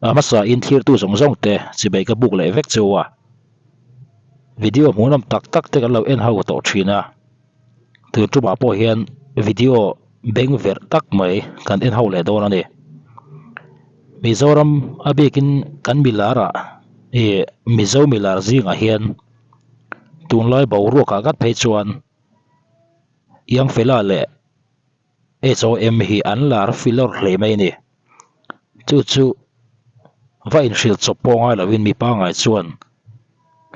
A hmasa in thlirtu zawng zawng te chibai ka buk leh vek chu a. Video hmuhnawm tak tak te kan lo en ho tawh thin a. Tun tumah pawh hian video beng verh tak mai kan en ho leh dawn a ni. Mizoram a bikin kan milar ah ih Mizo milar zingah hian tunlai boruak ah ngat phei chuan Iangfela leh HOM hi an lar filawr hle mai a ni. Chu chu va inhrilh chawp pawh ngai lovin mi pangngai chuan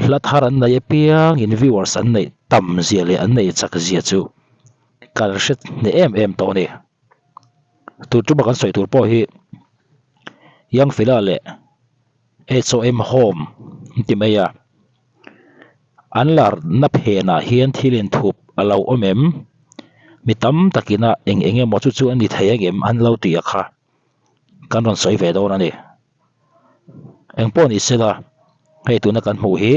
hla thar an neih apiangin viewers an neih tam zia leh an neih chak zia chu kan hre hneh em em tawh a ni. Tun tuma kan sawi tur pawh hi Youngfella leh HOM Home an ti mai a. An larna phenah hian thil inthup a lo awm em? Mi tam takina eng eng emaw chu chu a ni thei ang em an lo tih a kha kan rawn sawi ve dawn a ni. Eng pawh ni sela hei tuna kan hmuh hi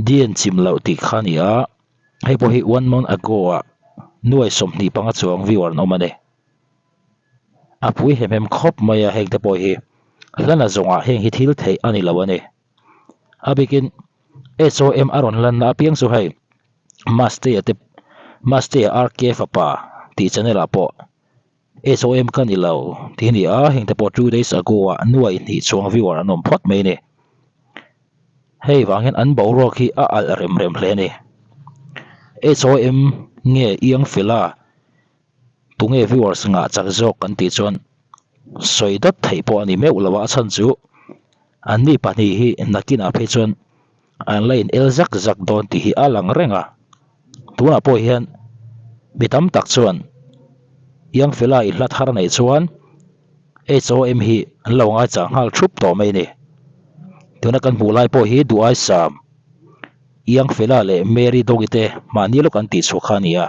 Dian chim loh tih kha a ni a, hei pawh hi one month ago ah nuai 25 chuang viewer an awm a ni. A pui hem hem khawp mai a heng te pawh hi hlana zawngah heng hi thil theih a ni lo a ni. A bikin HOM a rawn lanna apiang chu hei Mastea te Mastea RK fapa tih channel ah pawh HOM ka ni lo tih a ni a, heng te pawh 2 days ago ah nuai hnih chuang viewer an awm phawt mai a ni. Hei vang hian an boruak hi a alh rem rem hle a ni. HOM nge Iangfela Tunge viewers ngah chak zawk kan tih chuan sawi dawt theih pawh a ni meuh lo a, a chhan chu anni pahnih hi nakinah phei chuan an la in el zak zak dawn tih hi a lang reng a. Tunah pawh hian mi tam tak chuan Youngfella i hla thar neih chuan HOM hi an lo ngaichah nghal thup tawh mai a ni. Tuna kan hmuh lai pawh hi Duhaisam, Youngfella leh Mary Dawgi te mahni lawk an tihchhuah kha a ni a.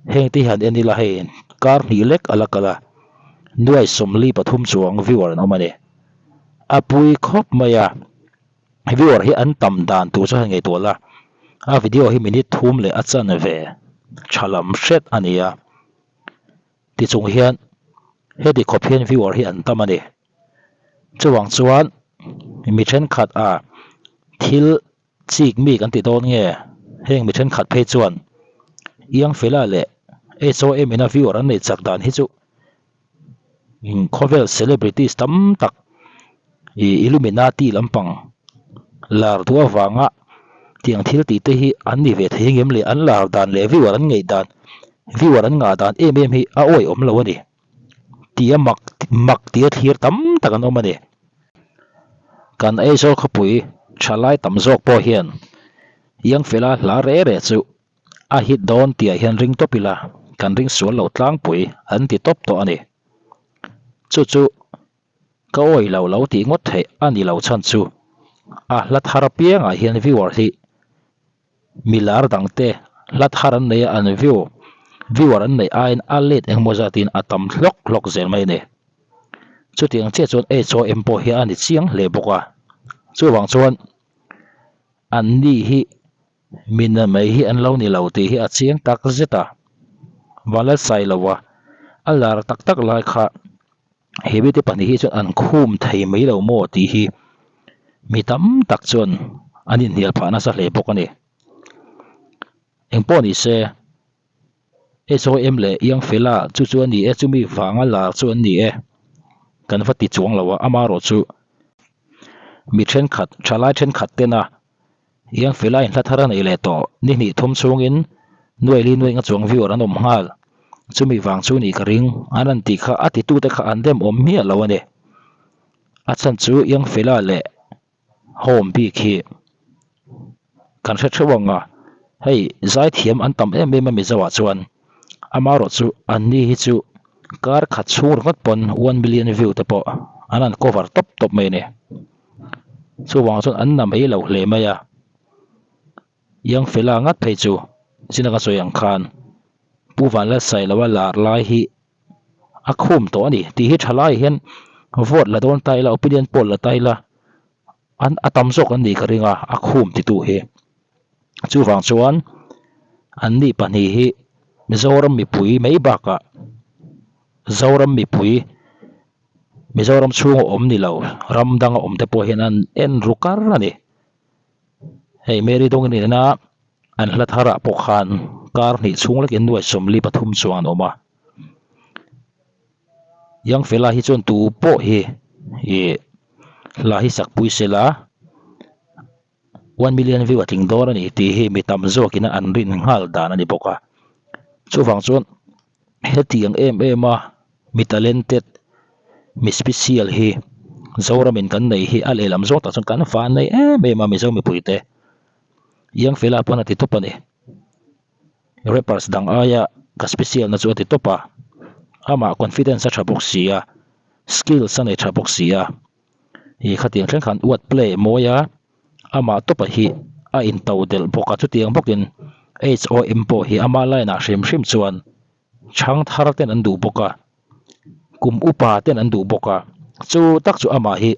Heng te hian en ila hei kar hnih lek a la kal a, nuai 43 chuang viewer an awm a ni. A pui khawp mai a, viewer hi an tam dan tur chu hei ngaihtuah la, a video hi minute thum leh a chanve tha lam hret a ni a, tichung hian heti khawp hian viewer hi an tam a ni. Chuvang chuan mi thenkhat a thil Chik mi kan ti dawn nge? Heng mi thenkhat phei chuan Iangfela leh HOM ina viewer an neih chak dan hi chu khawvel celebrities tam tak ih Illuminati lampang lar duh avanga tiang thil tih te hi an ni ve thei ngem le an lar dan leh viewer an ngeih dan viewer an ngah dan em em hi a awihawm lo a ni. Tia mak mak tia thlir tam tak an awm a ni. Kan Aizawl khawpui thalai tam zawk pawh hian Iangfela hla reh reh chu a hit dawn tihah hian ring tawp ila kan ring sual lo tlangpui an ti tawp tawh a ni. Chu chu ka awih lo lo tih ngawt theih a ni lo chhan chu a hla thar apiangah hian viewer hi Milar dangte hla thar an nei a, an view, viewer an neih aiin a let engmaw zatin a tam hlawk hlawk zel mai a ni. Chutiang chiah chuan HOM pawh hi a ni chiang hle bawk a. Chuvang chuan an ni hi mina mai hi an lo ni lo tih hi a chiang tak zet a. Vanlalsailoa a lar tak tak lai kha he mite pahnih hi chuan an khum thei mai lo maw tih hi mi tam tak chuan an inhnial phah nasa hle bawk a ni. Engpawh ni se HOM leh Youngfella chu chu a ni e, chumi vanga lar chu an ni e kan va ti chuang lo a, amaherawhchu mi thenkhat thalai thenkhat tena Youngfella in hla thar a nei leh tawh. Ni hnih thum chhungin nuai li nuai nga chuang viewer an awm nghal. Chumi vang chu nih ka ring. An rawn tih kha a titute kha an dem awm miah lo a ni. A chhan chu Youngfella leh Home bik hi kan hre theuh ang a, hei zaithiam an tam em em a Mizoah chuan. Amaherawhchu anni hi chu kar khat chhung ringawt pawn 1 million view te pawh an han cover tawp tawp mai a ni. Chuvang chuan an na mai lo hle mai a, Youngfella ngat phei chu zina ka sawi ang khan Pu Vanlalsailoa lar lai hi a khum tawh a ni tih hi tha lai hian vote la dawn ta ila opinion poll la ta ila an a tam zawk an nih ka ring a, a khum titu hi. Chuvang chuan an ni pahnih hi Mizoram mipui mai bakah Zoram mipui. Mizoram chhunga awm ni lo, ram danga awm te pawh hian an en ru kar a ni. Hei Mary Dawngin nena an hla tharah pawh khan kar hnih chhung lekin nuai 43 chuang an awm a. Young fella hi chuan tu pawh hi ih hla hi sak pui se la 1 million view a tling dawn a ni tih hi mi tam zawkin an rin nghal dan a ni bawk a. Chuvang chuan hetiang em em a mi talented mi special hi Zoramin kan nei hi a lehlam zawk tak chuan kan van nei em em a Mizo mipuite. Young fella pawn a ti tawp a ni. Rappers dang aia ka special na chu a ti tawp a, amah confidence a tha bawk si a, skills a nei tha bawk si a, ih khatiang thleng khan word play mawi a, amah tawpa hi a into delh bawk a, chutiang bawkin HOM pawh hi ama line ah hrim hrim chuan chhang thar ten an duh bawk a, kum upa ten an duh bawk a, chu tak chu amah hi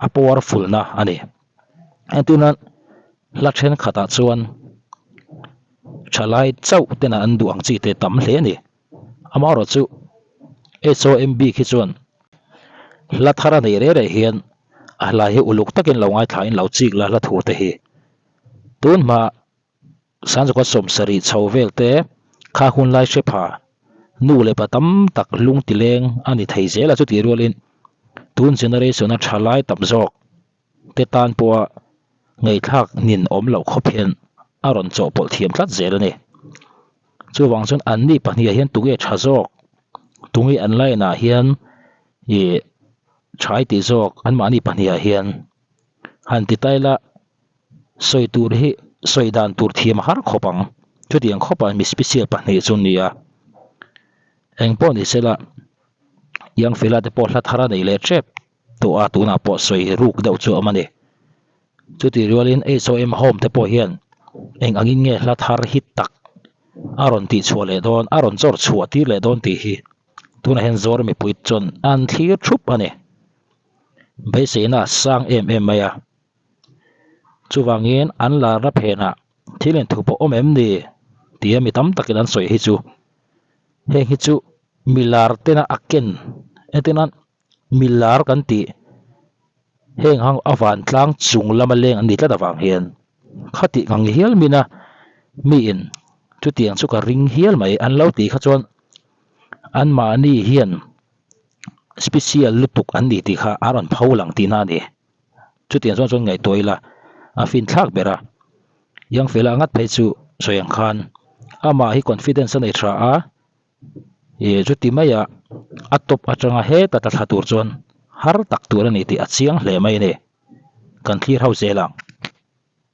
a powerful na a ni. Entirna hla thenkhatah chuan thalai chauh tena an duh ang chi te tam hle a ni. Amaherawhchu HOM bik hi chuan hla thar a neih reh reh hian a hla hi uluk takin lo ngaithlain lo chik la hla thu te hi tun hma Sanzuka 70 chho vel te kha hun lai hre pha nu leh pa tam tak lung ti leng a ni thei zel a chutih rualin tun generation a tha lai tam zawk te tan pawha ngaihthlak nin awm loh khawp hian a rawn chawhpawlh thiam tlat zel a ni. Chuvang chuan anni pahnih ah hian tunge tha zawk tunge an line ah hian ih thai tih zawk anmahni pahnih ah hian han ti ta ila Sawi tur hi sawi dan tur thiam a har khawp ang. Chutiang khawpah mi special pahnih chu an ni a. Eng pawh ni sela, Young Fella te pawh hla thar a nei leh tep tawh a, tunah pawh sawi ruk deuh chu a awm a ni. Chutih rualin HOM Home te pawh hian eng angin nge hla thar hit tak a rawn tihchhuah leh dawn, a rawn chawr chhuah tir leh dawn tih hi tunah hian Zoram mipui chuan an thlir thup a ni. Beiseina a sang em em mai a. Chuvangin an larna phenah thil in thup a awm em ni tia mi tam takin an sawi hi chu heng hi chu mi lar tena a ken entirna mi lar kan tih heng ang a vantlang chung lama leng an ni tlat avang hian khatih ang hial mina miin chutiang chu ka ring hial mai an lo tih kha chuan anmahni hian special lutuk an ni tih kha a rawn pho lang tihna a ni. Chutiang chuan chuan ngaihtuah ila a fin thlak ber a, Young fella ngat phei chu sawi ang khan amah hi confidence a nei tha a, ih chuti maia a top atanga heta tla thla tur chuan har tak tur a ni tih a chiang hle mai a ni. Kan thlir ho zel ang.